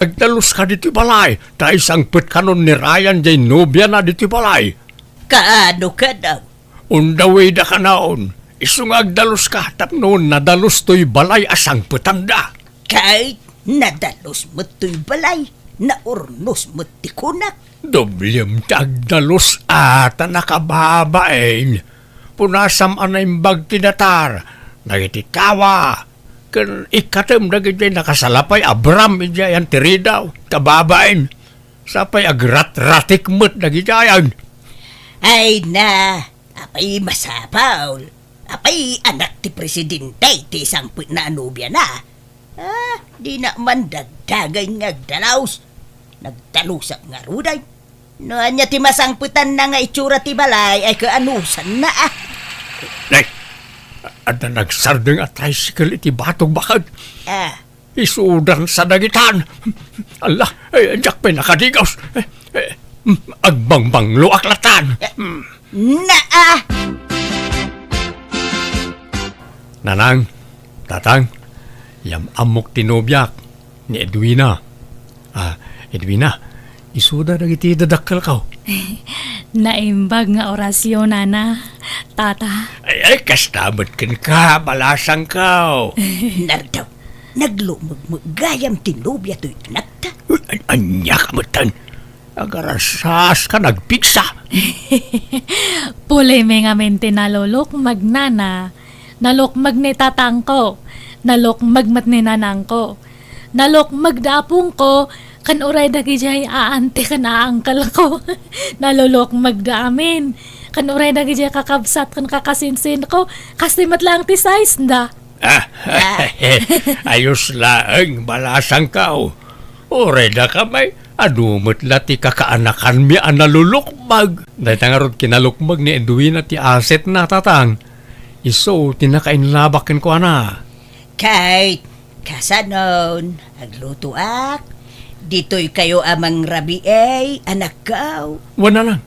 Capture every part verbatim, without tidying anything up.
Agdaluska ditoy balay, ta isangpetkanon ni Ryan jay nobiana ditoy balay. Kaano kano? On the way da kanaon, isu nga agdaluska tapno nadalus toy balay a sangpetanda. Ket nadalus met toy balay, naurnos met ti kunak. Doblem ti agdalus a ta nakababain. Punasam a naimbag ti datar dagiti tawa, ken ikkatem dagidiay nakasalapay a bram idiay anteridaw, kababain. Sapay agratratik met dagidiayan. Ay na, apay masapul? Apay anak ti presidente ti sangpetna a nobiana? Ah, dina man dagdagen nga agdalus. Nagdalusak ngaruden. No ania ti masangpetanna nga itsura ti balay, ay kaanusanna, ah. Nay, adda nagsardeng a tricycle iti batog baket. Ah. Isudan sa dagitan. Alla, eh, diak pay nakadigos. Eh, eh, agbangbangloak latan. Naa! Nanang, tatang, yam-ammok ti nobiak, ni Edwina. Ah, Edwina, isuda dagiti dadakkelko. Naimbag nga orasyon, nana, tata. Ay, ay, kasta met kenka, balasangko. Nardaw, naglumegmek gayam ti nobia toy anakta. Uy, an-, ania ka metten? Agarasas ka nagpigsa. Pulimi ngamin ti nalulukmeg, nana. Nalukmeg ni tatangko. Nalukmeg met ni nanangko. Nalukmeg da apongko, ken uray dagidiay aante ken aangkelko. Nalulukmeg da amin. Ken uray dagidiay kakabsat ken kakasinsinko, kastoy met laeng ti size da. Ah, ayos laeng, balasangko. Uray daka met, adu met la ti kakaanakanmi a nalulukmeg. Dayta ngarud kinalukmeg ni Edwina ti asetna, tatang. Isu ti nakainlabak kenkuana. Ket, kasanon, aglutoak. Ditoykayo a mangrabii, anakko. Wen, nanang.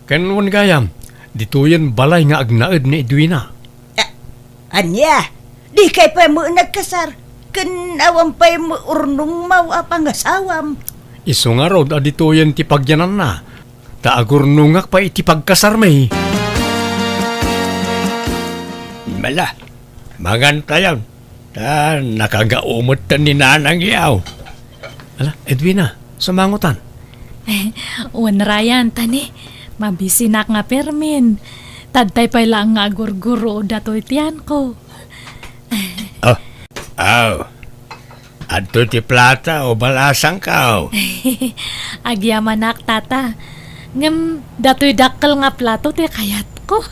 Ken wen gayam, ditoyen balay nga agnaed ni Edwina. A-, ania? Dikay pay met nagkasar? Ken awan pay met urnongmo a pangasawam? Isu ngarud a ditoyen ti pagyananna, ta agurnongak pay iti pagkasarmi. Mala, mangantayon, ta nakagao metten ni nanang yaw. Ala, Edwina, sumangotan. Wen, Ryan, tani, mabisinak nga permin. Tadtay pay laeng nga agurguro datoy tianko. Ah, aw. Adtoy ti plato, balasangko. Agyamanak, tata. Ngem, datoy dakkel nga plato ti kayatko.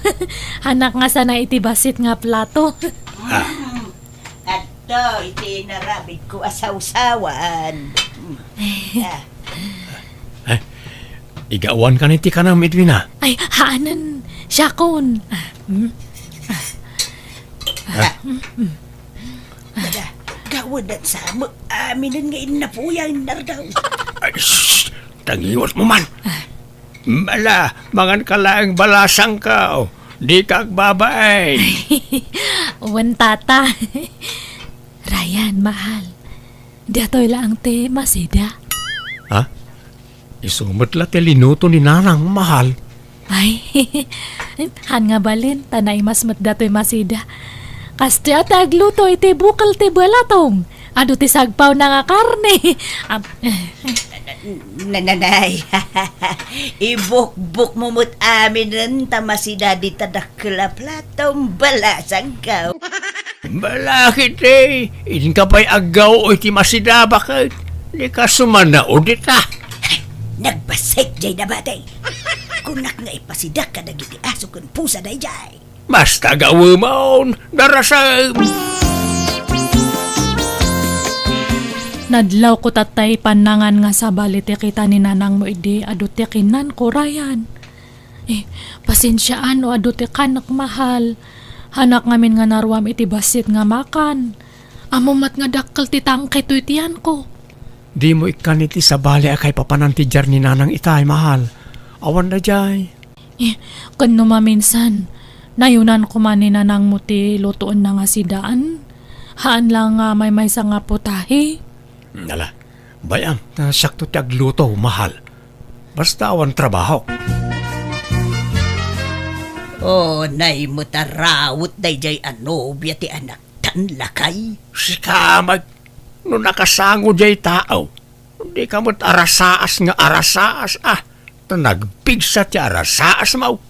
Hanak nga sana iti bassit nga plato. Ah. Adtoy ti inarabidko a sawsawan. Mm. Ah. Eh, igawan kan iti kanam, Edwina? Ay, haanen, siakon. Ah, mm. Ah. Ah. Mm, mm. Dada, gawanan sa mo, aminen nga innapuyan, Nardaw. Ay, shh! Tangiwat mo man! Ah. Mala, mangan ka laeng, balasangko. Dika agbabain. Wen, tata. Ryan, mahal. Datoy laeng ti masida. Ha? Isu met la ti linuto ni nanang, mahal. Ay, han nga balin, ta naimas met datoy masida. Kastoy a ti agluto iti bukel ti balatong. Adu ti sagpawna nga karne. Ap-, Nananay, ibukbok mo met aminen ta masida dita dakkel a plato, balasangko. Balakit, eh, inka pay aggaw iti masida, baket? Dika sumanaw dita. Nagbassit jay nabati. Kunak nga ipasidak kadagiti aso ken pusa dayjay. Basta gawemon, darasem. Nadlawko tattay pannangan nga sabali ti kita ni nanangmo idi adu ti kinnanko, Ryan. Eh, pasensiaan no adu ti kanek, mahal. Hanak ngamin nga naruam iti bassit nga makan. Ammom met nga dakkel ti tangke toy tianko. Dimo ikkan iti sabali a kaipapanan ti diar ni nanang itay, mahal. Awan daydiay. Eh, ken no maminsan, nayunan koma ni nanangmo ti lutoenna nga sidaan? Haan la nga maymaysa nga putahe? Ala, Bay-am, ta siakto ti agluto, mahal. Basta awan trabahok. O, nay met a rawet daydiay a nobia ti anaktan, lakay. Sika met, no nakasango diay tao, dika met arasaas nga arasaas, a. Ta nagpigsa ti arasaasmo.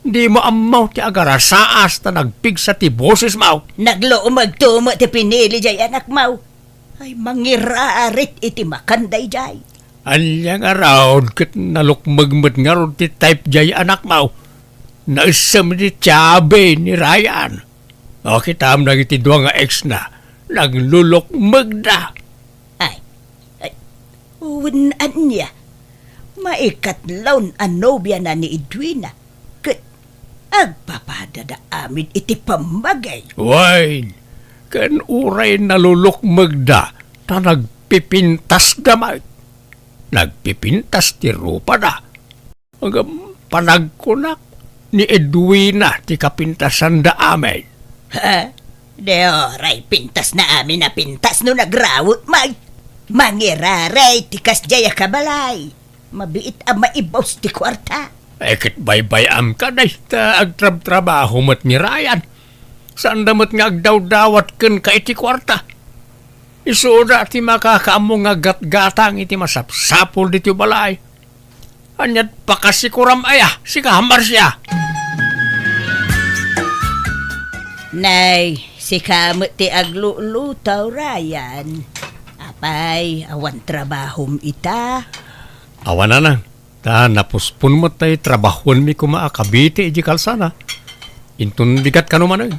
Dimo ammo ti agarasaas ta nagpigsa ti bosesmo. Naglumegto met ti pinili diay anakmo. Ay, mangirarit iti makan daydiay. Ania ngarud ket nalukmeg met ngarud ti type diay anakmo? Naessem ti tiabe ni Ryan. O, kitam dagiti dua nga ex na, naglulukmegda. Ay, ay, wen ania? Maikatlo a nobiana ni Edwina, ket agpapadada amin iti pammaging. Wen, ken uray nalulukmegda, ta nagpipintasda met. Nagpipintas ti rupada. Ngem panagkunak, ni Edwina ti kapintasanda amin. Ha? Di oray pintasna amin a pintas no nagrawet met. Mangirarit ti kasdiay a kabalay. Mabiit a maibus ti kuarta. Ay, ket baybay-amka, dayta agtrabtrabaho met ni Ryan. Saanda met nga agdawdawat kenka iti kuarta. Isuda ti makakaammo nga gatgatang iti masapsapul ditoy balay. Ania't pakasikuram aya, sika, Marcia? Nay, sika met ti agluluto, Ryan. Apay, awan trabahom ita? Awan, nanang. Ta napuspon met tay trabahuenmi koma a kabiti idiay kalsada. Inton bigat kano manen.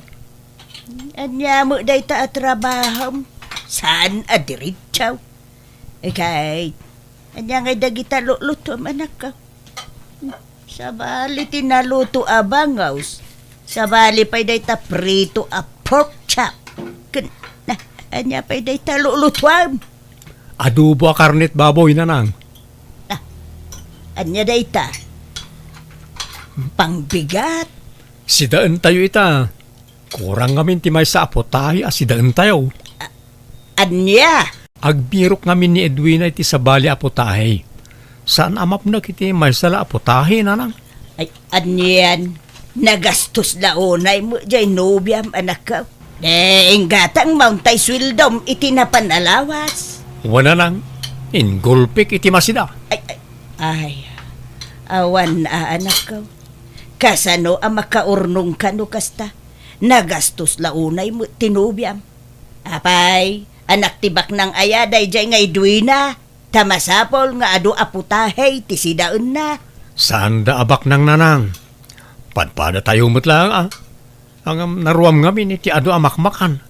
Ania met dayta a trabahom? Saan a diretso? Ikay, ania ngay dagita lulutom, anakko? Sabali ti naluto a bangus. Sabali pay dayta prito a pork chop. Ken, na, ania pay dayta lulutuam? Adobo a karnet baboy, nanang. Ah, ania dayta? Pangbigat? Sidaentayo ita. Kurang ngamin ti maysa a putahe a sidaentayo. Ania? Agbirok ngamin ni Edwina iti sabali a putahe. Saan a mapnek iti maysa la a putahe, nanang. Ay, anian? Nagastos la unay met jay nobiam, anakko. Eh, inggatang mauntay sueldom iti napan a lawas. Wen, nanang, inggulpik iti masida. Ay, ay, ay, awan a, anakko. Kasano a makaurnongka no kasta? Nagastos la unay met ti nobiam. Apay, anak ti baknang aya dayjay nga Edwina, ta masapul nga adu a putahe ti sidaenna. Saanda a baknang, nanang. Padpadatayo met laeng a. Ngem naruam ngamin iti adu a makmakan.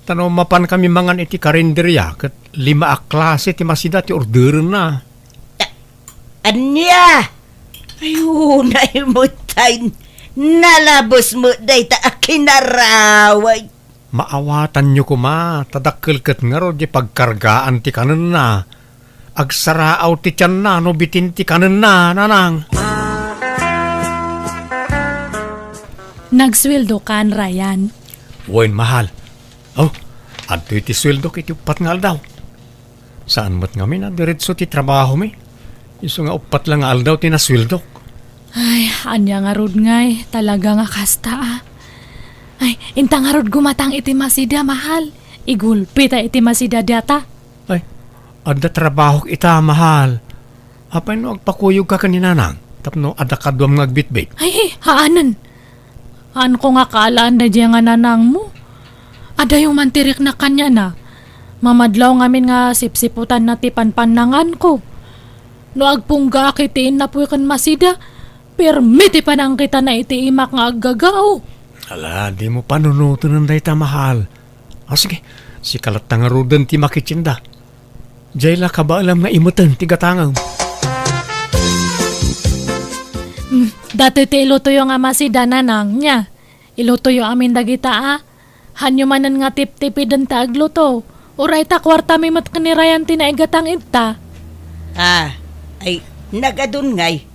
Ta no mapankami mangan iti karinderia, ket lima a klase ti masida ti orderenna. A-, ania? Ay, unay met tay, nalabes met dayta a kinaraway. Maawatanyo koma, ta dakkel ket ngarud ti pagkargaan ti kanenna. Agsaraaw ti tianna no bitin ti kanenna, nanang. Nagsueldokan, Ryan? Wen, mahal. O, adtoy ti sueldok iti uppat nga aldaw. Saan met ngamin a diretso ti trabahomi. Isu nga uppat la nga aldaw ti nasueldok. Ay, ania ngarud ngay, talaga nga kasta a. Ay, inta ngarud gumatang iti masida, mahal. Igulpita iti masida dayta. Ay, adda trabahok ita, mahal. Apay no agpakuyogka ken ni nanang tapno adda kaduam nga agbitbit? Ay, haanen. Haanko nga kaalaan daydiay nga nanangmo. Adayo man ti riknak kaniana. Mamadlaw ngamin nga sipsiputanna ti panpannanganko. No agpunggaak iti innapuy ken masida, permi ti panangkitana iti imak nga aggagao. Ala, dimo panunoten dayta, mahal. A, sige, sika latta ngaruden ti makitienda. Jay la kabaelam nga imeten ti gatangem. Hmm, datoy ti ilutoyo nga masida, nanang, nia. Ilutoyo amin dagita a. Hanyo manen nga tiptipiden ta agluto. Uray ta kuartami met ken ni Ryan ti naigatang ita. A, ay, nagadun ngay.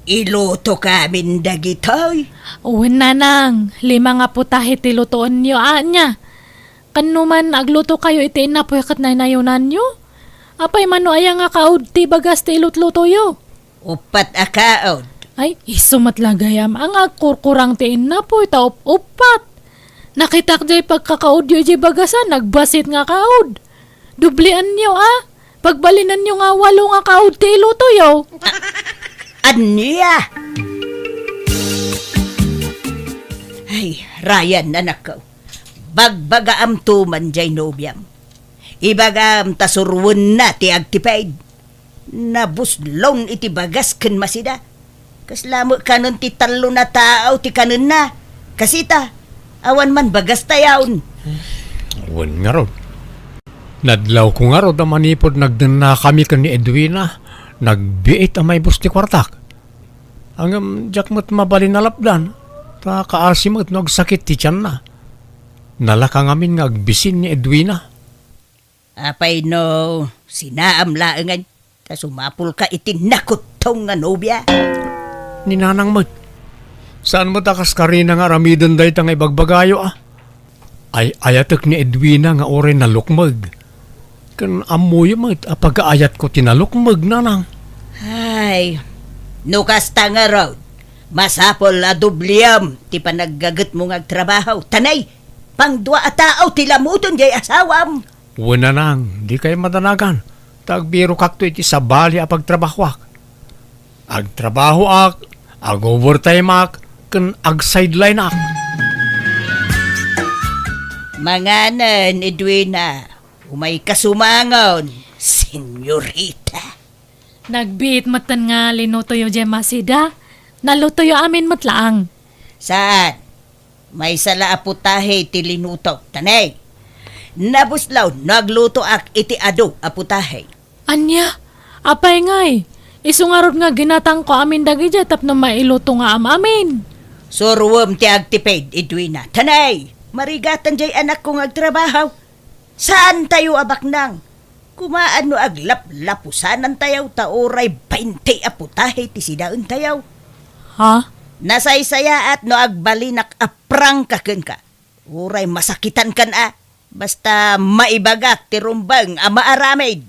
Ilutokamin dagitoy. Wen, nanang, lima nga putahe ti lutoenyo a, nia. Ken no man aglutokayo iti innapuy ket naynayonanyo, Apay mano aya nga kaud ti bagas ti ilutlutoyo? Uppat a kaud. Ay, isu met la gayam a nga agkurkurang ti innapoy ta up-uppat. Nakitak jay pagkakaudyo idiay bagasan, nagbasit nga kaud. Dublianyo a. Pagbalinanyo nga walo nga kaud ti ilutoyo. Ania? Ay, Ryan, anakko. Bagbagaam to man jay nobiam. Ibagam ta suruenna ti agtipid. Nabuslon iti bagas ken masida. Kasla met kanen ti tallo a tao ti kanenna. Kasita, awan man bagas tayon. Wen ngarud. Nadlawko ngarud a manipud nagdennakami ken ni Edwina, nagbiit a maibus ti kuartak. Ngem diak met mabalin a lapdan, ta kaasi met no agsakit ti tianna. Nalaka ngamin nga agbisin ni Edwina. Apay no sinaam laengen ta sumapulka iti nakuttong nga nobia? Ni Nanang met. Saan met a kas karina nga aramiden dayta nga ibagbagayo a? Ay-ayatek ni Edwina nga uray nalukmeg. Ken ammoyo met a pagaayatko ti nalukmeg, Nanang. Ay, no kasta ngarud, masapul a dubliam ti panaggagetmo nga agtrabaho. Tanay, pangdua a tao ti lamuton jay asawam. Wen, Nanang, dikay madanagan, ta agbirokakto iti sabali a pagtrabahoak. Agtrabahoak, ag-overtimeak, ken ag-sidelineak. Manganen, Edwina. Umayka sumangon, senyorita. Nagbiit metten nga linutoyo jay masida. Nalutoyo amin met laeng. Saan? Maysa la a putahe ti linutok, tanay. Nabuslon no aglutoak iti adu a putahe. Ania? Apay ngay? Isu ngarud nga ginatangko amin dagidiay tapno mailuto nga am-amin. Suruem ti agtipid, Edwina. Tanay, marigatan jay anakko nga agtrabaho. Saantayo a baknang. Kumaan no aglaplapusanantayo ta uray baynte a putahe ti sidaentayo. Ha? Nasaysayaat no agbalinak a prangka kenka. Uray masakitankan a, basta maibagak ti rumbeng a maaramid.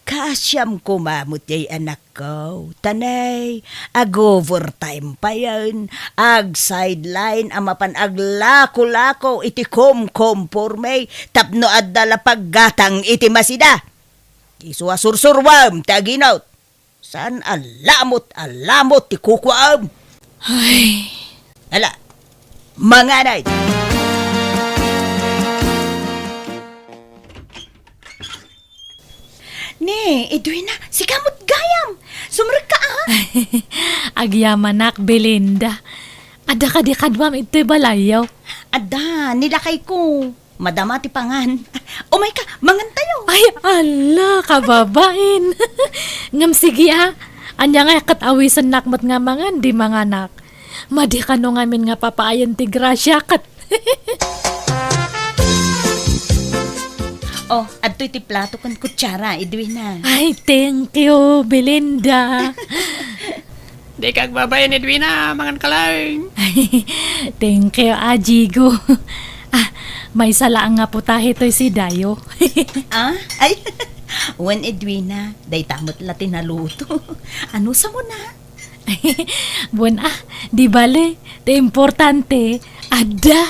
Kaasiam koma met jay anakko, tanay, ag-overtime payen, ag-sideline a mapan aglako-lako iti komkomporme tapno adda la paggatang iti masida. Isu a sursuruem ti aginot. Saan a lamot a lamot ti kukuaem. Ay. Ala, manganay. Ne, Edwina, sika met gayam. Sumrekka, a. Agyamanak, Belinda. Adda kadi kaduam ittoy balayyo? Adda, ni lakayko. Madama ti pangan. Umayka, mangantayo. Ay, ala, kababain. Ngem sige, a. Ania ngay ket awisennak met nga mangan, di manganak. Madi kano ngamin nga papaayen ti grasia ket. Oh, adtoy ti plato ken kutsara, Edwina. Ay, thank you, Belinda. Dika agbabain, Edwina, manganka laeng. Thank you, a, Jigo. A, maysa laeng nga putahe toy sidayo. A? Ay, wen, Edwina, dayta met la ti naluto. Anusam na? Wen, a, di bale, ti importante, adda.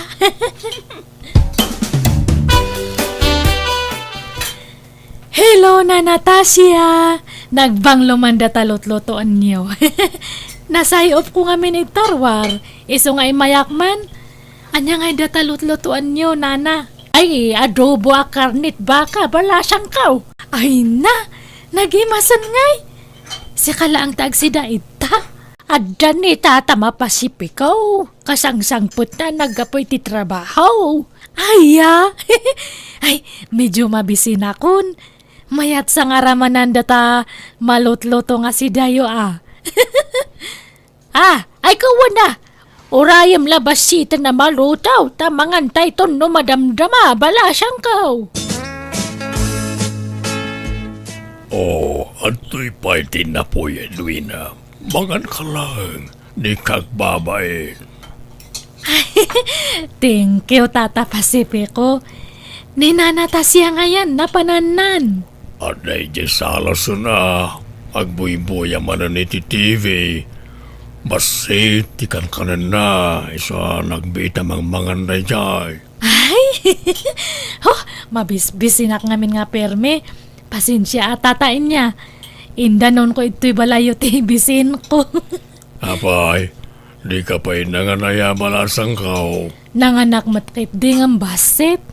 Hello, Nana Tasia! Nagbanglo man data lutlutoanyo. Nasay-opko ngamin iti tarwar, isu nga immayak man. Ania ngay data lutlutoanyo, Nana? Ay, adobo a karne ti baka, balasangko. Ay na, nagimasen ngay. Sika laeng ti agsida ita. Adda ni Tata mapasipiko. Kasangsangpetna naggapu iti trabaho. Aya! Ay, medyo mabisinakon. Mayat sa nga ramanan data malutluto nga sidayo, a. A, ay, kuwan na. Urayem la basiten a maluto, ta mangantayton no madamdama, balasangko. Oh, adtoy pay ti napuy, Edwina. Manganka laeng, dika agbabain. Thank you, Tata Pacifico. Ni Nana Tasia ngayen, napanannan. Adda idiay sala suna, agbuybuya manen iti T V. Bassit ti kankanenna, isu a nagbiit a mangmangan daydiay. Ay! Oh, mabisbisinak ngamin nga permi. Pasensia a, tata, inya. Indanonko itoy balayyo ti bisinko. Apay, dika pay nangan aya, balasangko? Nanganak met ketdi ngem bassit.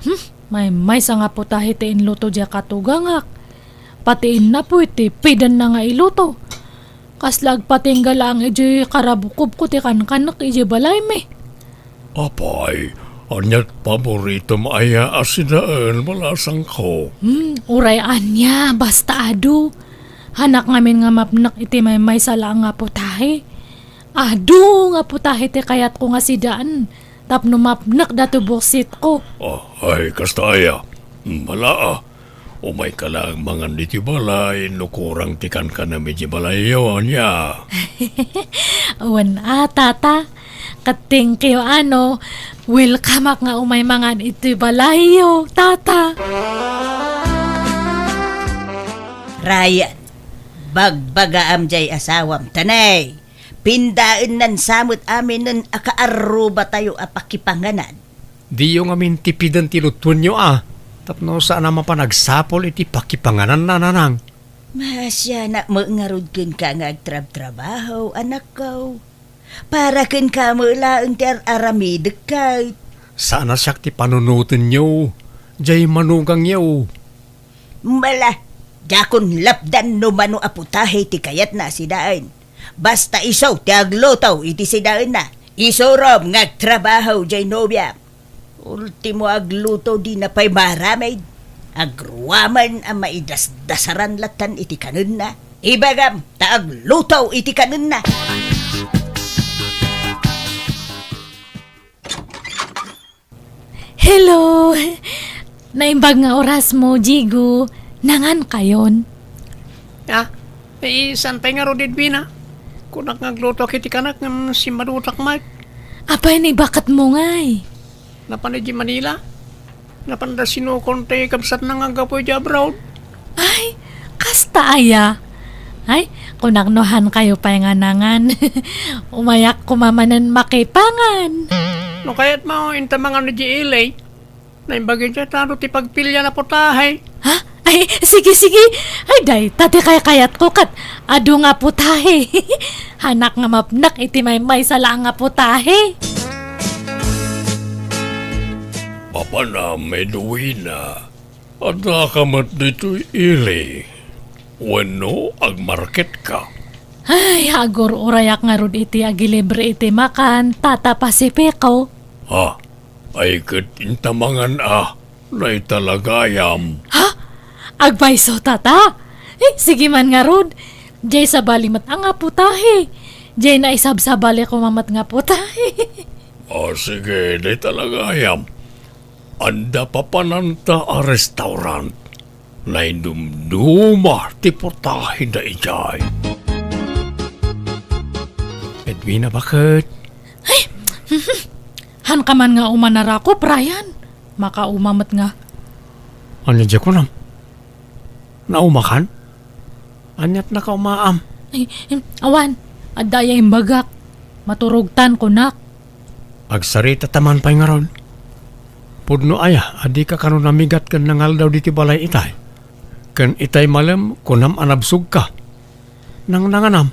Hmm, maymaysa nga putahe ti inluto diay katugangak. Pati innapoy ti pidanna nga iluto. Kasla agpatingga laeng idiay karabukobko ti kankanek idiay balaymi. Apay, ania ti paboritom aya a sidaen, balasangko? Hmm, uray ania, basta adu. Hanak ngamin nga mapnek iti maymaysa laeng nga putahe. Adu nga putahe ti kayatko nga sidaen tapno mapnek datoy buksitko. Ah, ay, kasta aya. Malaa. Umayka laeng mangan ditoy balay no kurang ti kankanem idiay balayyo, ania? Wen a, tata. Ket thank you, ano. Welcomeak nga umay mangan itoy balayyo, tata. Ryan, bagbagaam diay asawam, tanay. Pindaennan sa met aminen a kaarrubatayo a pakipanganan. Diyo ngamin tipiden ti lutuenyo a, tapno saan a mapan agsapul iti pakipangananna, nanang. Maasianak met ngarud kenka nga agtrabtrabaho, anakko. Para kenka met laeng ti ar-aramidek ket. Saan a siak ti panunotenyo, diay manugangyo. Mala, diakon lapdan no mano a putahe ti kayatna a sidaen. Basta isu ti agluto iti sidaenna. Isurom nga agtrabaho diay nobiam. Ultimo agluto, dina pay maaramid. Agruaman a maidasdasaran lattan iti kanenna. Ibagam ta agluto iti kanenna. Hello! Naimbag nga orasmo, Jigo. Nangankayon? Ah, eh, saan pay ngarud, Edwina? Kunak nga aglutoak iti kanak ngem simmadutak met. Apay, naibaketmo ngay? Napan idiay Manila. Napanda sinukon ti kabsatna nga aggapu idiay abroad. Ay, kasta aya? Ay, kunak no hankayo pay nga nangan. Umayak koma manen makipangan. No kayatmo, inta mangan idiay ili. Naimbag idiay tado ti pagpilian a putahe. Ha? Ay, sige, sige. Ay, dayta ti kaykayatko ket adu nga putahe. Hanak nga mapnek iti maymaysa laeng nga putahe. Apanam, Edwina. Addaka met ditoy ili. Wenno agmarketka? Ay, agur-urayak ngarud iti agilibre iti makan, Tata Pacifico. Ha? Ay ket inta mangan a, naitalagayam. Ha? Agpayso, Tata? Eh, sige man ngarud. Diay sabali met a nga putahe. Diay naisabsabali koma met nga putahe. O sige, naitalagayam. Adda papananta a restaurant. Naidumduma ti putaheda idiay. Edwina, baket? Ay! Hanka man nga umanarako, Brian. Makauma met nga. Ania diay kunam? Naumakan? Ania ti nakaumaam? Ay, em, awan. Adda aya imbagak. Maturogtan, kunak. Agsaritata man pay ngarud. Pudno aya a dika kano namigat ken nangaldaw ditoy balay itay? Ken itay malem, kunam a nabsogka. Nangnanganam?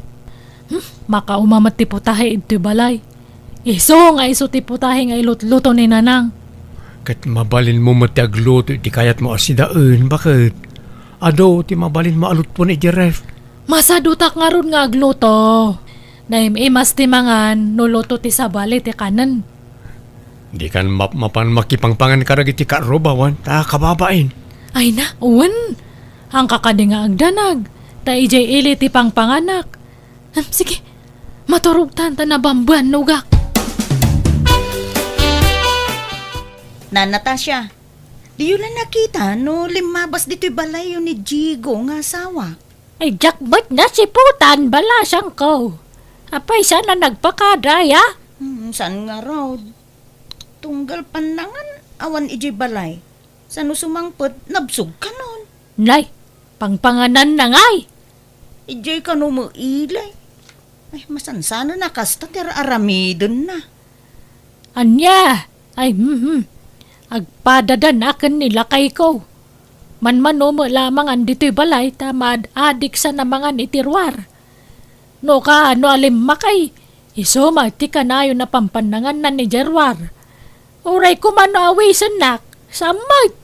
Hmm, makauma met ti putahe idtoy balay. Isu nga isu ti putahe nga ilutluto ni Nanang. Ket mabalinmo met ti agluto iti kayatmo a sidaen, baket? Adu ti mabalinmo a lutpon idiay ref. Masadutak ngarud nga agluto. Naim-imas ti mangan no luto ti sabali ti kanen. Dikan mapmapan makipangpangan kadagiti kaarrubawan ta kababain. Ay na, wen. Hanka kadi nga agdanag, ta idiay ili ti pangpanganak. Hmm, sige, maturogtan ta nabambuannogak. Na, Natasha, diyo la nakita no limmabas ditoy balayyo ni Jigo nga asawa? Ay, diak met nasiputan, balasangko. Apay, saan a nagpakada, ya? Hmm, saan ngarud? Tunggal pannangan, awan idiay balay. Saan no sumangpet, nabsog kanon. Nay, Pangpangananna ngay? Idiay kano met ilay. Ay, masansanana kasta ti ar-aramidenna. Ania? Ay, hmm, hmm. Agpadadanak ken ni lakayko. Manmano met lamangan ditoy balay ta maad-adik sa namangan iti ruar. No kaano a limmakay, isu met ti kanayon a pampannanganna idiay ruar. Uray koma no awisennak, saan met.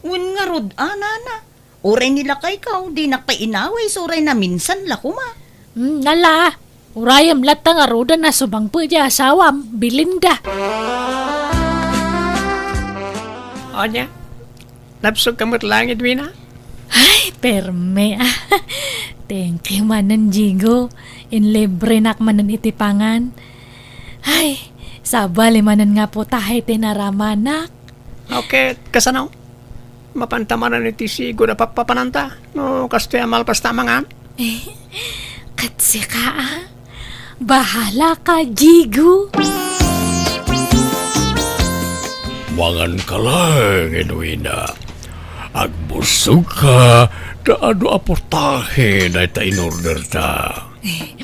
Wen ngarud, a, nana. Uray ni lakayko, dinak pay inawis, uray naminsan la koma. Hmm, ala, urayem latta ngaruden a sumangpet ti asawam, Belinda. Ania? Nabsogka met laeng, Edwina? Ay, permi, ah. Thank you manen, Jigo. Inlibrenak manen iti pangan. Ay, sabali manen nga putahe ti naramanak. Okay, kasano? Mapanta manen iti sigud a pappapananta no kastoy a malpasta a mangan? Eh, ket sika, ah? Bahala ka, Jigo. Mangan ka laeng, Edwina. Agbusog ka ta adu a putahe dayta in-order ta. Eh,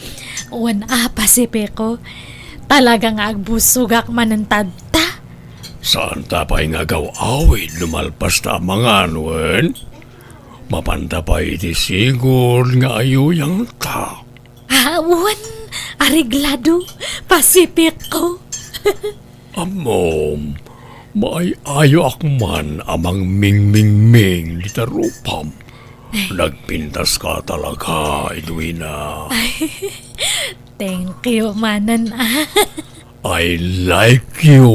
wen a, Pacifico. Talaga nga agbusogak manen tadta. Saan ta pay nga agaw-awid no malpas ta a mangan, wen? Mapanta pay iti sigud nga ayuyangta. Ah, wen, areglado, Pacifico. Ammom, maay-ayoak man a mangmingmingming dita rupam. Nagpintas ka talaga, Edwina. Thank you manen, ah. I like you.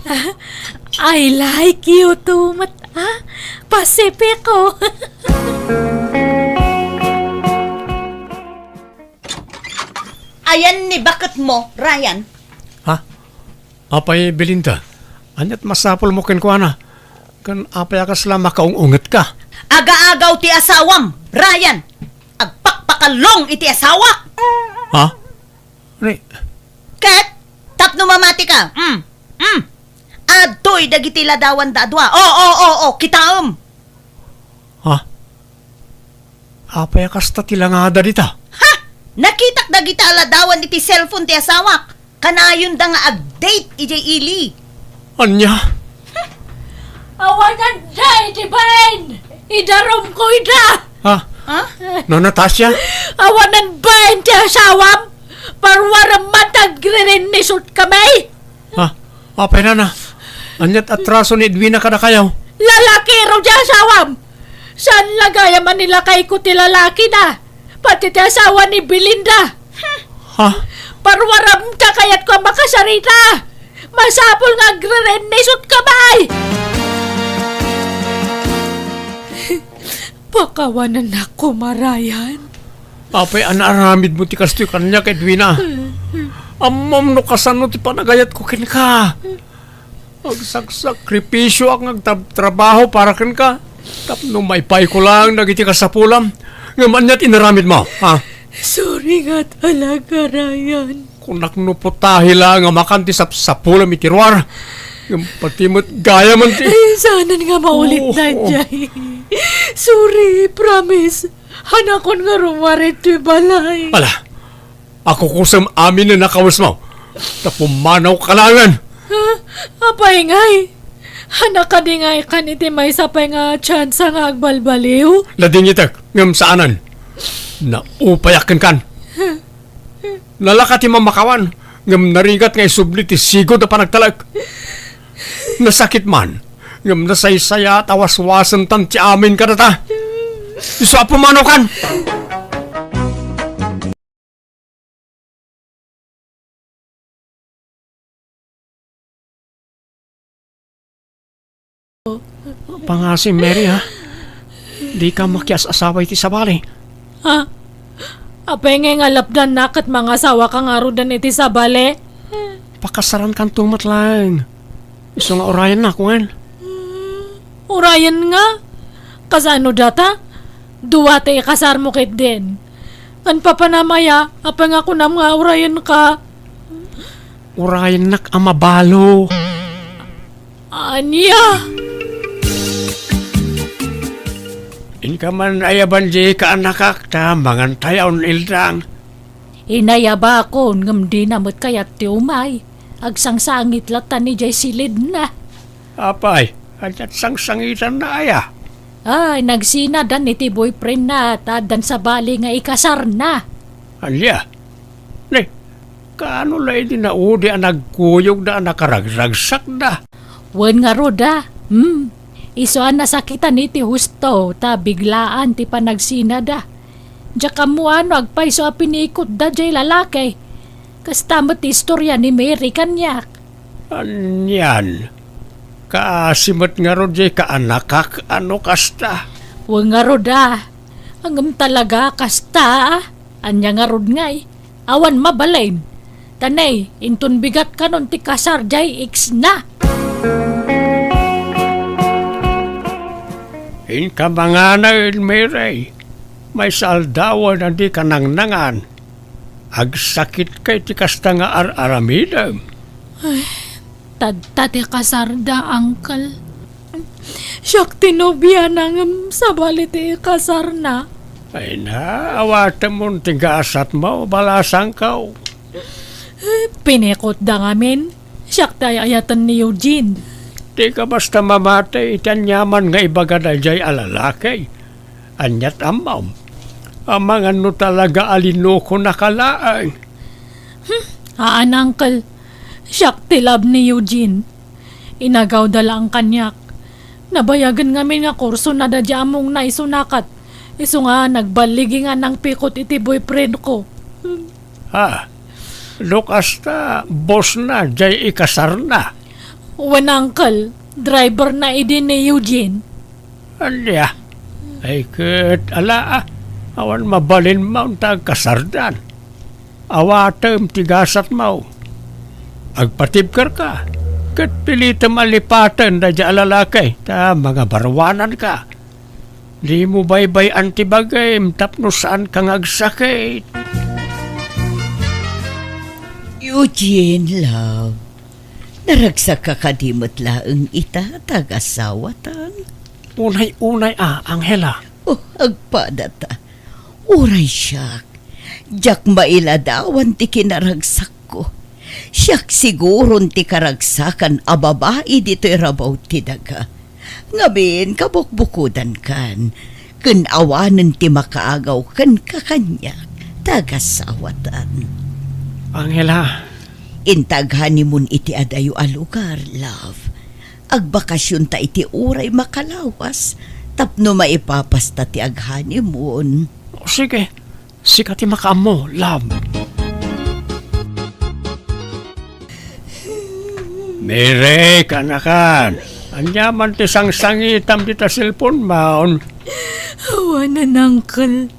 Ah, I like you too met, ah, Pacifico. Ayan ni baketmo, Ryan. Ha? Apay, Belinda, ania't masapulmo kenkuana? Ken apay a kasla makaung-ungetka? Agaagaw ti asawam, Ryan! Agpakpakallong iti asawak! Ha? Ni- Ket, tapno mamatika, mm, mm, adtoy dagiti ladawanda a dua. O, o, o, o, kitaem! Ha? Apay a kasta ti langada dita? Ha! Nakitak dagita a ladawan iti cellphone ti asawak. Kanayonda nga ag-date idiay ili. Ania? Awanan da iti bain! Idarumko ida! Ha? Ha? No, Natasha? Awanan bain ti asawam! Parwarem man ta agririnnisot kami! Ha? Apay nana? Ania't atraso ni Edwina kadakayo? Lalakiro ti asawam! Saan la gayam a nilakayko ti lalakina? Pati ti asawa ni Belinda! Ha? Parwarem ta kayatko a makasarita! Masapul nga agririnnisot kami! Pakawanannak koma, Ryan. Apay a naaramidmo ti kastoy kaniak, Edwina? Ammom no kasano ti panagayatko kenka. Agsaksakripisioak nga agtrab-trabaho para kenka tapno maipayko laeng dagiti kasapulam. Ngem ania't inaramidmo, ha? Sorry nga talaga, Ryan. Kunak no putahe laeng a makan ti sapsapulam iti ruar, ngem pati met gayam ti... Ay, saanen nga maulit, oo, daydiay. Sorry, promise. Hanakon nga rummuar iti balay. Ala, akukusem amin a nakawesmo. Ta pumanawka laengen. Ha? Apay ngay? Hanak kadi nga ikan iti maysa pay nga tsansa nga agbalbaliw? Nadingitek, ngem saanen. Naupayak kenkan. Nalaka ti mamakawan, ngem narigat nga isubli ti sigud a panagtalek. Nasakit man, ngem nasaysayaat a waswasentan ti amin kadata. Isu a pumanawkan! Pangasim, Mary, ha? Dika makias-asawa iti sabali. Ha? Apay ngay nga lapdannak ket mangasawaka ngaruden iti sabali? Pakasarankanto met laeng. Isu nga urayennak, wen? Urayen nga? Kasano data? Dua ti ikasarmo ketdin. Ken papanam aya, apay nga kunam nga urayenka? Urayennak a mabalo. Ania? Inka man ayaban di kaanakak ta mangantayon, Ildang. Inayabakon, ngem dina met kayat ti umay. Agsangsangit latta ni jay silidna. Apay, ania't sangsangitanna aya? Ay, nagsinadan iti boyfriendna ta addan sabali nga ikasarna. Ania? Ne, kaano la idi naudi a nagkuyogda a nakaragragsakda? Wen ngarud a, hmm. Isu a nasakitan iti husto ta biglaan ti panagsinada. Diak ammo a no agpayso a pinikotda jay lalaki. Kasta met ti istorya ni Mary kaniak. Anian? Kaasi met ngarud jay kaanakak a no kasta? Wen ngarud a. Ngem talaga kasta a. Ania ngarud ngay? Awan mabalin. Ta ne, inton bigat kanon ti kasar jay ex na. Inka manganay, Mary. Maysa aldawen a dika nangnangan. Agsakitka iti kasta nga ar-aramidem. Ay, tadta ti kasarda, Uncle. Siak ti nobiana ngem sabali ti ikasarna. Ay na, awatemon ti gasatmo, balasangko. Pinikotda ngamin. Siak ti ay-ayaten ni Eugene. Dika basta mamati iti aniaman nga ibaga daydiay a lalaki. Ania't ammom? Amangan no talaga a linukonaka laeng. Hmm, haan, Uncle. Siak ti love ni Eugene. Inagawda laeng kaniak. Nabayagen ngamin nga kursonada diay ammongna isuna ket isu nga nagballigi nga nangpikot iti boyfriendko. Ha? No kasta, bossna jay ikasarna? Wen, Uncle, driverna idi ni Eugene. Ania? Ay ket ala a, awan mabalinmo ta agkasardan. Awatem ti gasatmo. Agpatibkerka, ket pilitem a lipaten daydiay a lalaki ta mangabaruananka. Dimo baybay-an ti bagim tapno saanka nga agsakit. Eugene, love, naragsakka kadi met laeng ita ta agasawatan? Unay-unay a, Angela. Oh, agpadata. Uray siak, diak mailadawan ti kinaragsakko. Siak siguron ti karagsakan a babai ditoy rabaw ti daga. Ngamin, kabukbukodankan, ken awanen ti makaagaw kenka kaniak, ta agasawatan. Angela. Inta ag-honeymoon iti adayo a lugar, love. Agbakasionta iti uray makalawas tapno maipapasta ti ag-honeymoon. O, sige, sika ti makaammo, love. Mary, kaanakan, ania man ti sangsangitam dita cellphone-mon? Awanen, Uncle.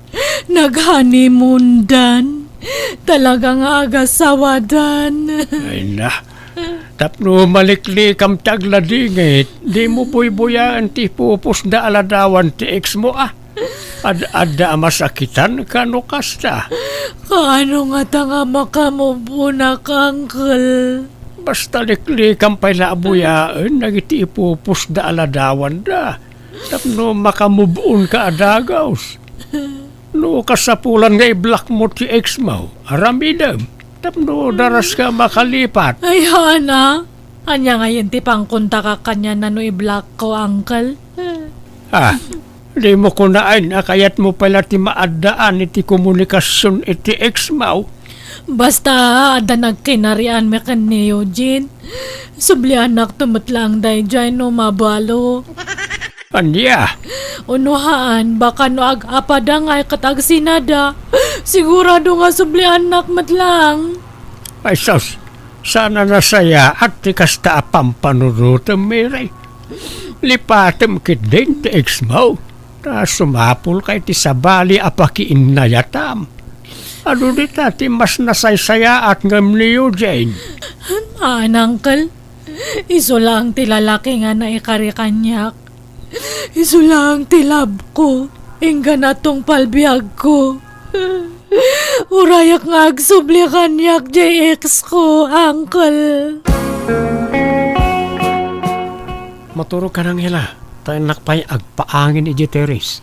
Nag-honeymoon-dan. Talaga nga agasawadan. Ay na. Tapno maliklikam ti agladingit, dimo buybuyaen ti ipupusda a ladawan ti ex-mo a. Ad-adda a masakitanka no kasta. Kaano ngata nga makamove-onak, Uncle? Basta liklikam pay la a buyaen dagiti ipupusda a ladawanda. Tapno makamove-onka a dagus. No kasapulan nga i-block-mo ti ex-mo, aramidem. Tapno daraska makalipat. Ay, haan a. Ania ngayen ti pangkontakak kaniana no i-block-ko, Uncle? Ah, dimo kunaen a kayatmo pay la ti maaddaan iti komunikasion iti ex-mo? Basta adda nagkinarianmi ken ni Eugene. Subliannakto met laeng daydiay no mabalo. Ania? Uno haan, baka no ag-apada ngay ket agsinada, sigurado nga subliannak met laeng. Ay sus, saan a nasayaat ti kasta a pampanunotem, Mary. Lipatem ketdin ti ex-mo, ta sumapulka iti sabali a pakiinnayatam. Adu dita ti mas nasaysayaat ngem ni Eugene? Haan, Uncle. Isu laeng ti lalaki nga naikari kaniak. Isu laeng ti love-ko. Inggana tungpal biagko. Urayak nga agsubli kaniak diay ex-ko, Uncle. Maturogkan, Angela, ta innak pay agpaangin idiay terrace.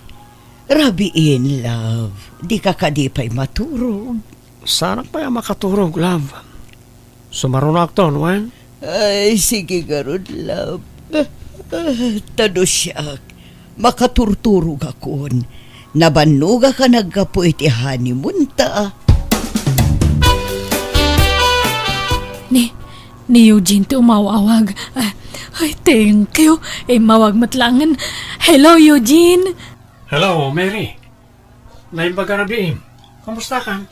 Rabiin, love. Dika kadi pay maturog? Saanak pay a makaturog, love. Sumarunoakton, wen? Ay, sige ngarud, love. Ah, ta no siak, makaturturogakon. Nabannogak a naggapu iti honeymoon ta. Ni, ni Eugene ti umaw-awag. Ah, ay, thank you. Immawag met laengen. Hello, Eugene. Hello, Mary. Naimbag a rabiim. Kumustakan?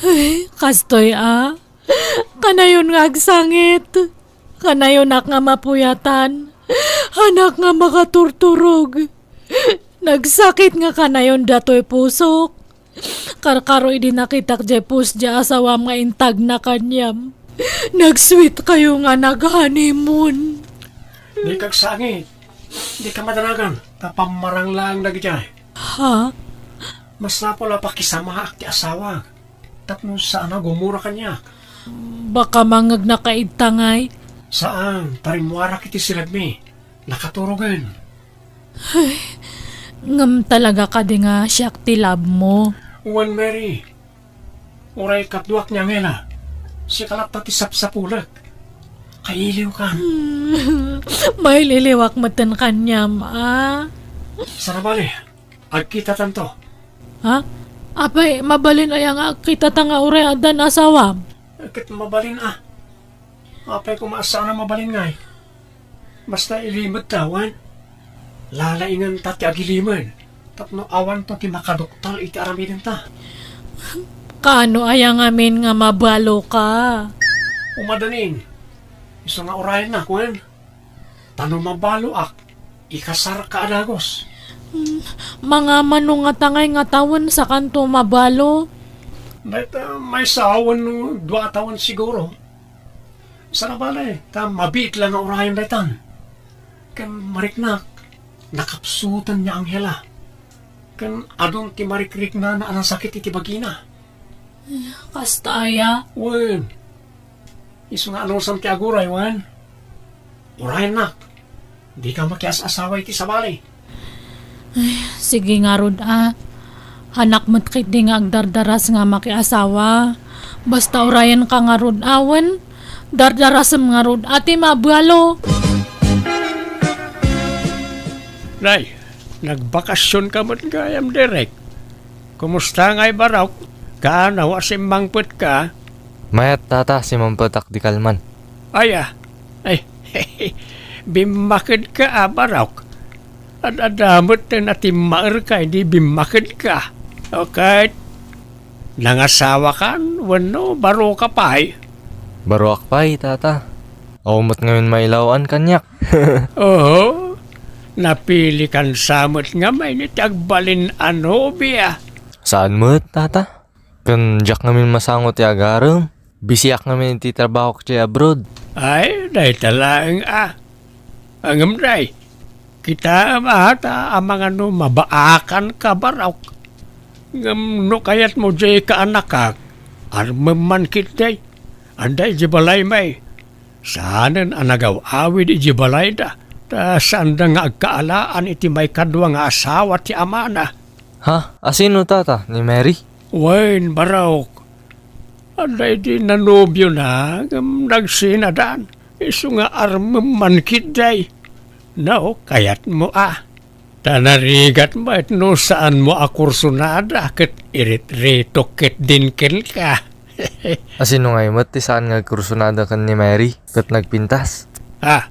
Ay, kastoy a. Kanayon nga agsangit. Kanayonak nga mapuyatan. Haanak nga makaturturog. Nagsakit nga kanayon datoy pusok. Karkaro idi nakitak jay post jay asawam nga intagna kaniam. Nag-sweet kayo nga nag-honeymoon. Dika agsangit. Dika madanagan. Ta pammarang laeng dagijay. Ha? Masapul a pakisamaak ti asawak tapno saan a gumura kaniak. Baka mangegnaka idta ngay? Saan, ta rimmuarak iti silegmi. Nakaturogen. Ay, ngem talaga kadi nga siak ti love mo? Wen, Mary. Uray kaduak ni Angela. Sika latta ti sapsapulek. Kailiwkan. Maililiwak metten kaniam, a? Sana bale, agkitatanto. Ha? Apay, mabalin aya nga agkitata nga uray addan asawam? Ket mabalin a. Apay koma a saan a mabalin ngay? Basta ilimedta, wen? Lalaingenta ti agilimed tapno awanto ti makaduktal iti aramidenta. Kaano aya ngamin nga mabaloka? Umadanin. Isu nga urayennak, wen? Ta no mabaloak, ikasarka a dagus. Hmm, mangamano ngata ngay nga tawen sakanto mabalo? Dayta maysa wenno dua a tawen siguro. Sana bale, ta mabiit la nga urayen daytan. Ken mariknak, nakapsuten ni Angela. Ken adun ti marikriknana a nasakit iti bagina. Kasta aya? Wen. Isu nga anusam ti aguray, wen? Urayennak. Dika makias-asawa iti sabali. Ay, sige ngarud a. Haanak met ketdi nga agdardaras nga makiasawa. Basta urayenka ngarud a, wen? Dardarasem ngarud a ti mabalo. Nay, nagbakasionka met gayam, Derek. Kumusta ngay, Barok? Kaano a simmangpetka? Mayat, tata, simmangpetak di kalman. Aya, ay, bimmakedka a, Barok. Ad-adda met ti natimmaerka idi bimmakedka. Okay. Nangasawakan wenno baroka pay? Baroak pay, tata. Awan met ngamin mailaw-an kaniak. Oo. Napilikan sa met ngamin iti agbalin a nobia. Saan met, tata? Ken diak ngamin masango ti agarem. Bisiak ngamin iti trabahok idiay abroad. Ay, dayta laeng a. Ngem, day, kitaem a ta amangan no mabaakanka, Barok. Ngem no kayatmo diay kaanakak, armem man ketdi. Adda idiay balay, may. Saanen a nagaw-awid idiay balayda, ta saanda nga agkaalaan iti maikadua nga asawa ti amana. Ha? Asino, tata? Ni Mary? Wen, Barok. Adda idi nanobiona, ngem nagsinadan. Isu nga armem man ketdi. No, kayatmo a. Ta narigat met no saanmo a kursunada ket iritritokka ketdin kenka. Asino ngay met ti saan nga agkursunada ken ni Mary ket nagpintas? Ah,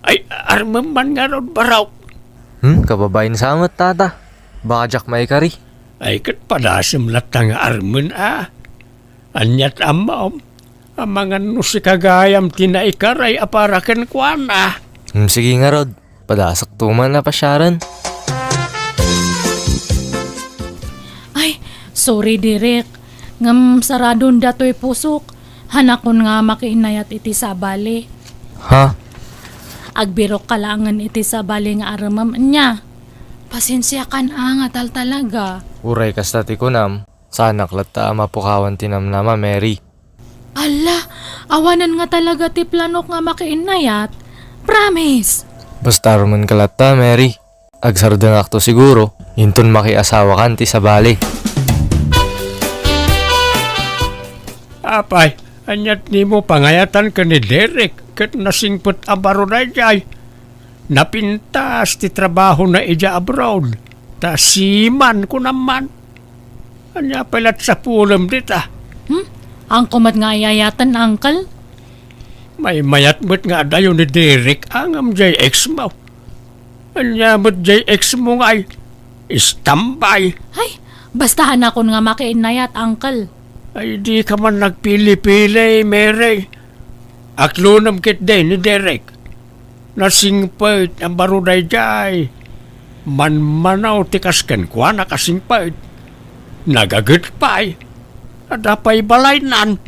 ay, armem man ngarud, Barok. Hmm, kababain sa met, tata. Baka diak maikari. Ay, ket padasem latta nga armen a. Aniat ammom, amangan no sika gayam ti naikaray a para kenkuana. Hmm, sige ngarud. Padasakto man a pasiaren. Ay, sorry, Derek. Ngem saradon datoy pusok. Hanakon nga makiinnayat iti sabali. Ha? Agbirokka laengen iti sabali nga aremem nia. Pasensiakan a nga taltalaga. Uray kasta ti kunam, saanak latta a mapukawan ti namnama, Mary. Alla, awanen nga talaga ti planok nga makiinnayat. Promise! Basta armenka latta, Mary. Agsardengakto siguro. Inton makiasawakan ti sabali. Apay, ania ti dimo pangayatan ken ni Derek ket nasingpet a baro daydiay? Napintas ti trabahona idiay abroad, ta seaman, kunam man. Ania pay la't sapulem dita? Hmm? Haanko met nga ay-ayaten, uncle? Maymayat met nga adayo ni Derek a ngem diay ex mo. Ania met diay ex mo ngay? Istambay. Ay, basta haanakon nga makiinnayat, uncle. Ay, dika man nagpili-pili, Mary. Aklonem ketdi ni Derek. Nasingpet a baro daydiay. Manmanaw ti kas kenkuana a singpet. Nagaget pay. Adda pay balaynan.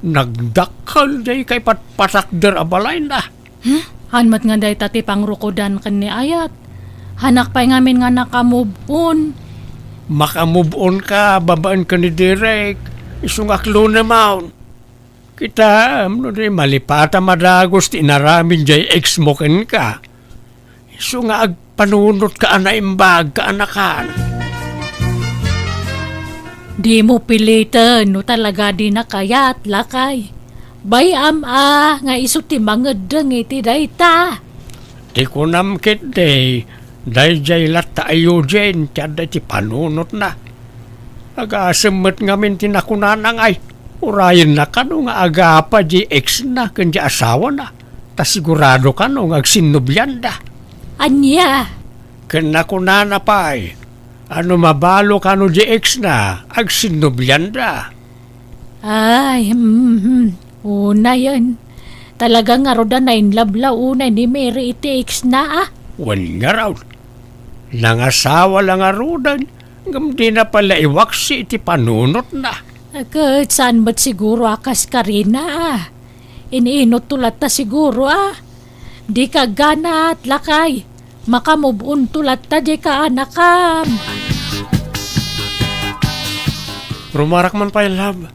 Nagdakkel diay kaipatpatakder a balayna. Hmm? Haan met nga dayta ti pangrukodan ken ni ayat. Haanak pay ngamin nga naka-move on. Maka-move on ka babaen ken ni Derek. Isu nga aklonem. Kitaem no di malipatan a dagus ti inaramid diay ex mo kenka. Isu nga agpanunotka a naimbag, kaanakan. Dimo piliten no talaga dina kayat, lakay. Bay-am a nga isu ti mangeddeng iti dayta. Ti kunam ketdi, daydiay latta a Eugene ti adda iti panunotna. Agasem met ngamin ti nakunana ngay, urayenna kano nga agapa diay ex-na ken diay asawana, ta sigurado kano nga agsinnobianda. Ania? Ken nakunana pay a no mabalo kano diay ex-na, agsinnobianda. Ay, mhm. Unayen. Talaga ngarud a nainlove la unay ni Mary iti ex-na, a? Wen ngarud. Nangasawa la ngaruden, ngem dina pay la iwaksi iti panunotna. Ket saan met siguro a kas karina, a? Iniinotto latta siguro, a? Dika agganat, lakay. Maka-move on to latta diay kaanakam. Rumarak man pay, love.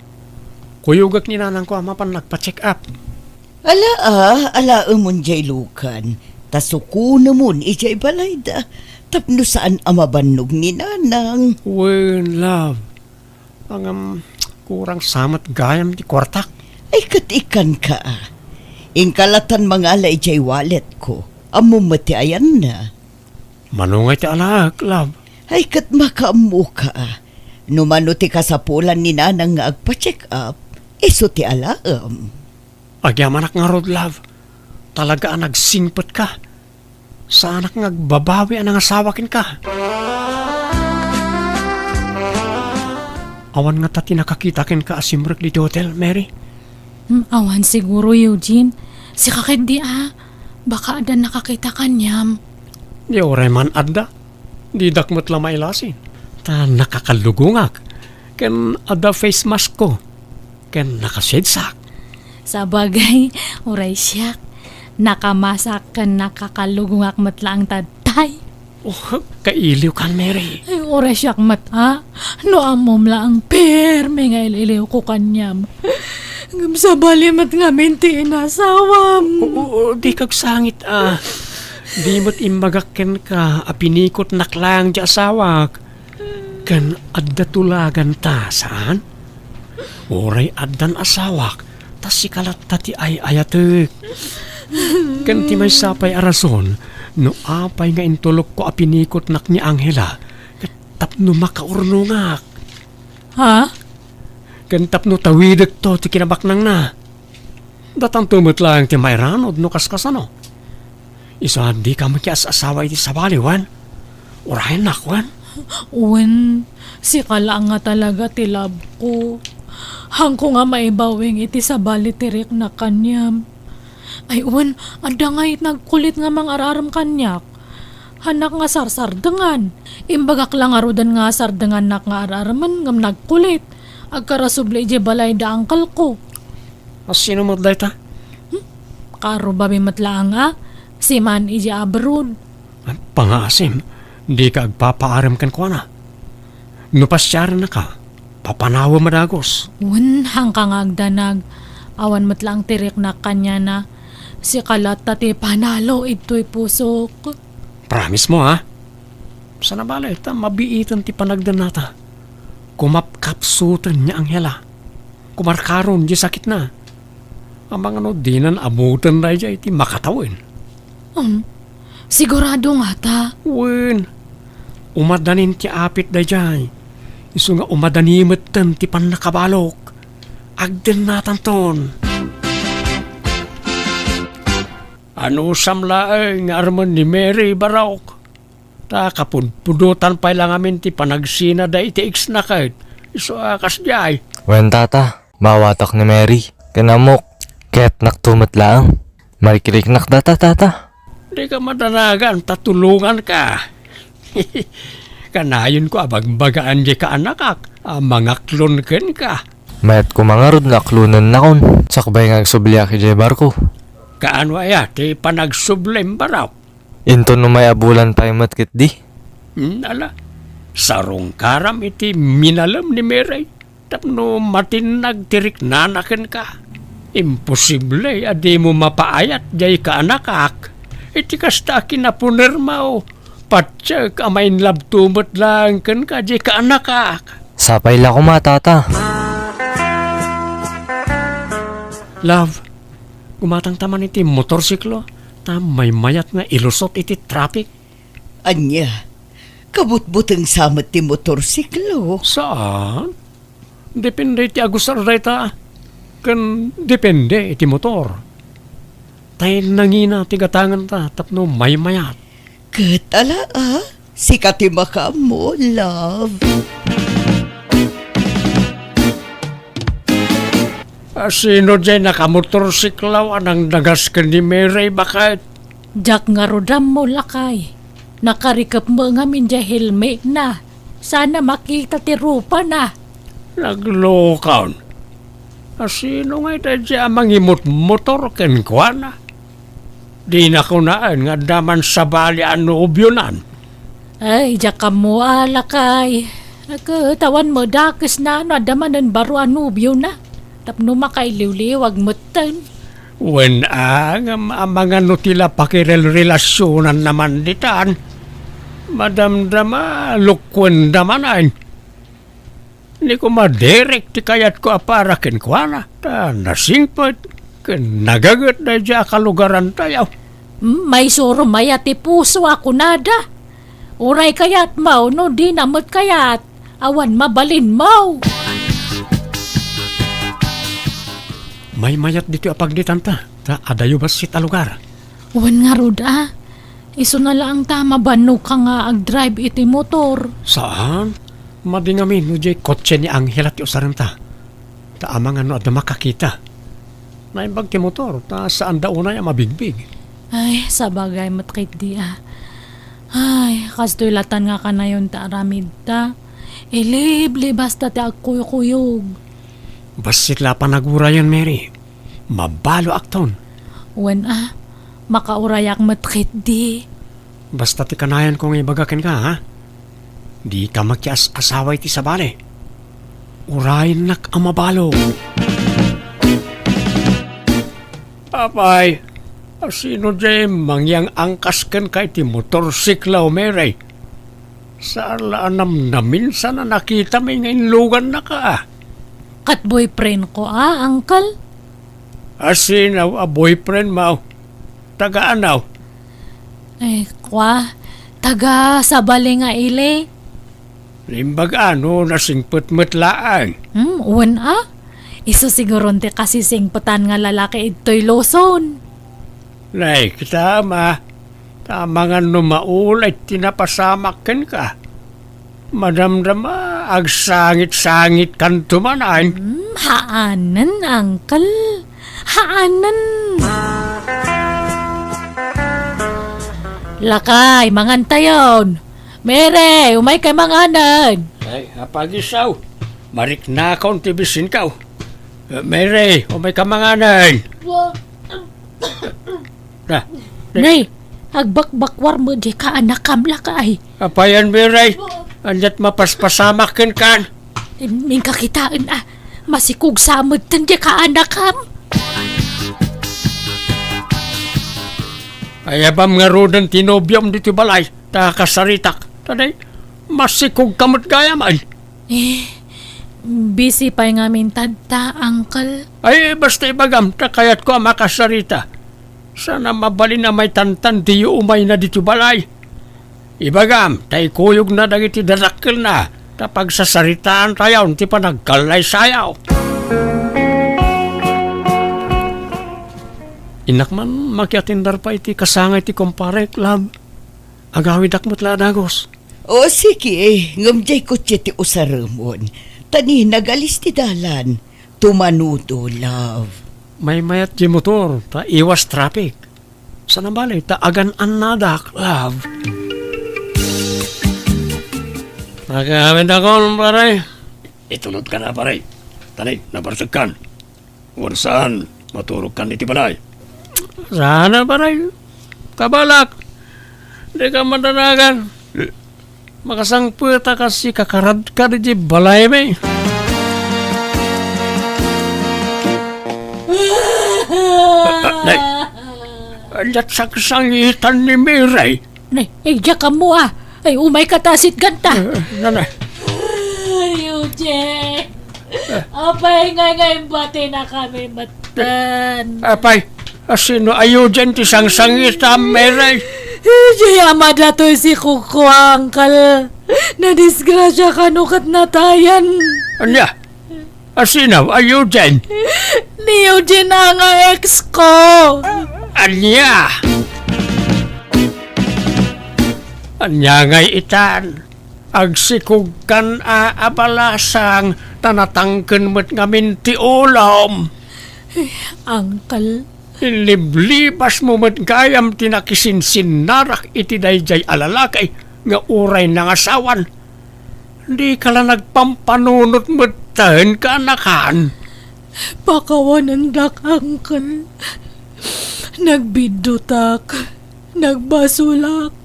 Kuyogek ni nanangko a mapan nagpa-check up. Ala, a, alaemon diay lukan, ta sukonemon idiay balayda, tapno saan a mabannog ni nanang. Wen, love. Ngem, kurang sa met gayam ti kuartak. Ay, ket ikkanka, a. Inka lattan mangala idiay walletko. Ammom met ti ayanna. Mano ngay ti alaek, love? Ay, ket makaammoka, a. No mano ti kasapulan ni nanang nga agpa-check up, isu ti alaem. Agyamanak ngarud, love. Talaga a nagsingpetka. Saanak nga agbabawi a nangasawa kenka. Awan ngata ti nakakita kenka a simrek ditoy hotel, Mary? Hmm, awan siguro, Eugene. Sika ketdi, a. Baka adda nakakita kaniam. Di uray man adda. Didak met la mailasin. Ta nakakalugongak. Ken adda face maskko. Ken nakasedsak. Sabagay, uray siak. Nakamasak ken nakakalugongak met laeng ta tay. Oh, kailiwkan, Mary. Ay, uray siak met, a. No ammom laeng permi nga il-iliwko kaniam. Ngem sabali met ngamin ti inasawam. O, o, o, dika agsangit, a. Di met imbagak kenka a pinikotnak laeng ti asawak. Ken adda tulaganta, saan? Uray addan asawak, ta sika latta ti ay-ayatek. Ken ti maysa pay a rason no apay nga intulokko a pinikotnak ni Angela, ket tapno makaurnongak. Ha? Ken tapno tawidekto ti kinabaknangna. Datanto met laeng ti mairanod no kaskasano. Isu a dika makias-asawa iti sabali, wen? Urayennak, wen? Wen, sika laeng nga talaga ti love ko. Haanko nga maibawing iti sabali ti riknak kaniam. Ay, wen, adda ngay nagkulit nga mangar-arem kaniak. Haanak nga sarsardengan. Imbagak la ngaruden nga sardengannak nga ar-aremen ngem nagkulit. Agkarasubli idiay balay da uncle ko. A, sino met dayta? Hmm? Kaarrubabi met laeng a, seaman idiay abroad. Ay, pangngaasim, dika agpapaarem kenkuana. No pasiarennaka, papanawem a dagus. Wen, haanka nga agdanag. Awan met laeng ti riknak kaniana. Sika latta ti panalo idtoy pusok. Promise mo, ha? Sana bale, ta mabiiten ti panagdennata. Kumapkapsuten ni Angela. Kumarkaron di sakitna. Amangan no dinan ammuten daydiay ti makatawen. Um, sigurado ngata? Wen, umadanin ti apit daydiay. Isu nga umadani metten ti pannakabalok. Agdennatanton. Anusam laeng nga armen ni Mary, Barok? Ta kapudpudotan pay la ngamin ti panagsina daydi ex-na ket isu a kasdiay. Wen, tata, maawatak ni Mary ken ammok. Kayatnak to met laeng. Marikiriknak data, tata. Dika madanagan ta tulonganka. Kanayonko a bagbagaan diay kaanakak a mangaklon kenka. Mayat koma ngarud no aklonennakon sakbay nga agsubliak idiay barko. Kaano aya ti panagsublim, Barok? Inton umay a bulan pay met ketdi. Hmm, ala, sarungkaram iti minalem ni Mary tapno matinnag ti riknana kenka. Imposible a dimo mapaayat diay kaanakak iti kasta a kinapunermo. Patiek a ma-in love to met laeng kenka diay kaanakak. Sapay la koma, tata. Love, gumatangta man iti motorsiklo, ta maymayat nga ilusot iti traffic. Ania? Kabutbuteng sa met ti motorsiklo? Saan? Depende iti agusar dayta, ken depende iti motor. Tay nangina ti gatanganta tapno maymayat. Ket ala, a? Sika ti makaammo, love. A, sino diay nakamotorsiklaw a nangdagas ken ni Mary, baket? Diak ngarud ammo, lakay. Nakarikep met ngamin diay helmetna. Saan a makita ti rupana. Naglokon. A, sino ngay daydiay a mangimutmotor kenkuana? Dina kunaen nga adda man sabali a nobionan. Ay, diak ammo a, lakay. Ket awan met dakesna no adda manen baro a nobiona. Tapno makailiwliwag metten. Wen a, ngem amangan no ti la pakirelrelasionanna man ditan. Madamdama, lukuenda manen. Ni koma Derek ti kayatko a para kenkuana, ta nasingpet ken nagaget daydiay a kalugarantayo. Hmm, maisuro mayat ti puso a kunada. Uray kayatmo, no dina met kayat, awan mabalinmo. Maymayat ditoy a pagditanta, ta adayo bassit a lugar. Wen ngarud a, isuna laeng ta mabannoka nga agdrive iti motor. Saan? Madi ngamin no diay kotse ni Angela ti usarenta. Ta amangan no adda makakita. Naimbag ti motor, ta saanda unay a mabigbig. Ay, sabagay met ketdi a. Ay, kastoy latan nga kanayon ta aramidta. Iliblibasta ti agkuykuyog. Bassit la panagurayen, Mary. Mabaloakton. Wen a, makaurayak met ketdi. Basta ti kanayanko nga ibaga kenka, ha? Dika makias-asawa iti sabali. Urayennak a mabalo. Apay, a sino diay mangyang-angkas kenka iti motorsiklo, Mary? Saan la a namnaminsan a nakitami nga inlugannaka a. Ket boyfriendko a, uncle. A sino a boyfriendmo? Taga ania? Ay, kua, taga sabali nga ili. Naimbag a no nasingpet met laeng. Hmm, wen a? Isu siguron ti kasisingpetan nga lalaki idtoy Luzon. Nay, kitam a. Ta amangan no maulay ti napasamak kenka. Madamdama, agsangit-sangitkanto manen. Hmm, haanen, uncle. Haanen. Lakay, mangantayon. Mary, umaykay manganen. Ay, apagisaw. Mariknakon ti bisinkaw. Eh, Mary, umaykay manganen. Na, na. Nay, agbakbakwar met diay kaanakam, lakay. Apayan, Mary? Aniat mapaspasamak kenkan? Inka kitaen a, masikugsa metten diay kaanakam. Ayabam ngaruden ti nobiom ditoy balay, ta kasaritak. Anay, masikogka met gayam, ay. Eh, busy pay ngamin tatta, uncle. Ay, basta ibagam, ta kayatko a makasarita. Saan a mabalin a maitantan diyo umayna ditoy balay. Ibagam, ta ikuyogna dagiti dadakkelna, ta pagsasaritaantayon ti panagkallaysayaw. Innak man makiatindar pay ti kasangay ti kumparek, love. Agawidak met la a dagus. O, sige, ngem diay kotse ti usaremon. Ta ni nagalis ti dalan. Tumanodo, love. Maymayat ti motor, ta iwas traffic. Saan a bale, ta agan-annadak, love. Nakaawidakon, pare. Itulodka na, pare. Tani, nabartegkan. Wen saan, maturogkan iti balay. Saan a, pare. Kabalak. Dika madanagan. Makasangpet a kas ikakaradkad iti balaymi. Nay, ania ti sangsangitan ni Mary? Nay, idiak ammo a. Ay, umayka ta sitganta. Eh, nanay. Ay, Eugene. Apay nga, nga imbatinakami metten. Apay, asino a Eugene ti sangsangitam, Mary? Idiay ama datoy sikogko, uncle. Nadisgrasia kano ket natayan. Ania? Asino a Eugene? Ni Eugene a nga ex ko. Ania? Ania ngay itan? Agsikogkan a abalasang ta natangken met ngamin ti ulom. Uncle. Inliblibasmo met gayam ti nakisinsinnarak iti daydiay a lalaki nga uray nangasawan. Dika la nagpampanunot metten, kaanakan. Pakawanendak, uncle. Nagbiddutak. Nagbasolak.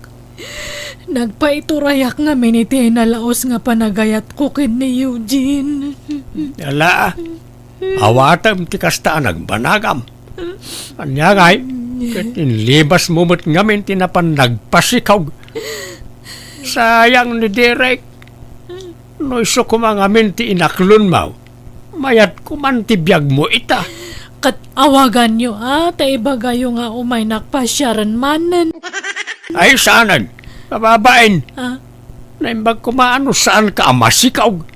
Nagpaiturayak ngamin iti nalaos nga panagayatko ken ni Eugene. Ala, awatem ti kasta a nagbanagam. Ania ngay, ket inlibasmo met ngamin ti napan nagpasikog. Sayang ni Derek. No isu koma ngamin ti inaklonmo, mayat koman ti biagmo ita. Ket awaganyo a, ta ibagayo nga umaynak pasiaren manen. Ay, saanen. Kababain. Ah? Naimbag koma a no saanka a masikog.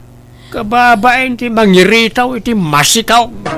Kababain ti mangiritaw iti masikog.